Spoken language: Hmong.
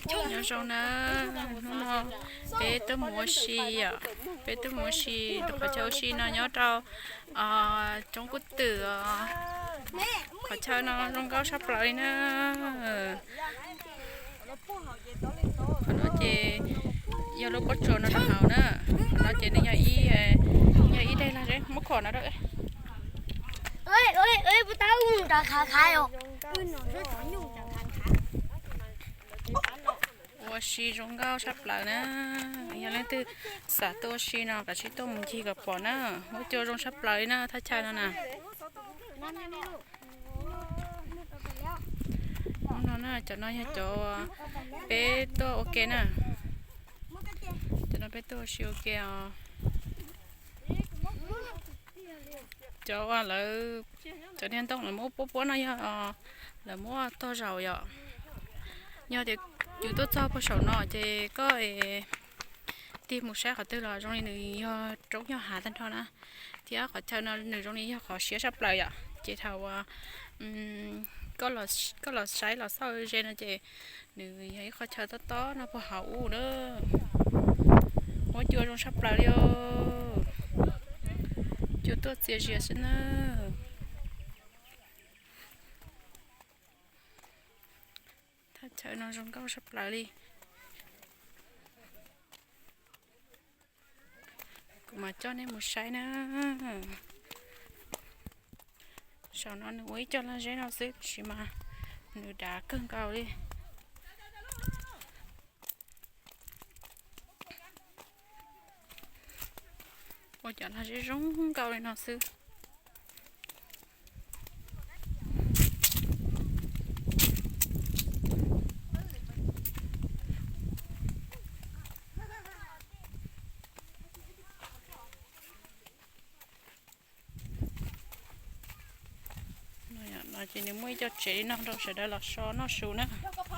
Nyob zoo na, hnub no peb tuaj mus ua si os, peb tuaj mus ua si rau qhov chaw ua si no nyob rau coob kub twm os. Qhov chaw no zoo nkauj saj plaws li na. Qhov no ces yog lub pob tsuas no rau hauv na. Qhov no ces nws yog ib, yog ib daim lag zeb muab khom no rau. Ua si zoo nkauj saj plaws na. Yog leej twg xav tuaj ua si no kav tsij tuaj mus ncig kom pom na. Huab cua zoo saj plaws li na thaj chaw no na. Hnub no na cov no yog cov peb tuaj ua ke na. Cov no peb tuaj ua si ua ke os. Cov uas lawv, cov niag ntoo lawv muab puab puab no yog lawv muab tog zaum yom. Yog tias yus tuaj txog puag saum no ces koj tig mus saib qhov twg los zoo li nws yog roob yog hav tag nrho na. Thiab qhov chaw no nws zoo li yog qhov siab saj plaws yom. Ces thaum uas koj los saib los xauj ze no ces nws yog ib qho chaw tob tob no puag hauv ub na. Huab cua zoo saj plaws li os. Cua tuaj txias zias xwb na. Thaj chaw no zoo nkauj saj plaws li. Kuv mam coj nej mus saib na. Saum no nws ua ib co lag zeb no xwb tab sis mas nws dav kawg nkaus li. Ua cov lag zeb zoo nkauj li no xwb. No ces nws muaj ib co tsev li no rau sawv daws los so noj su na.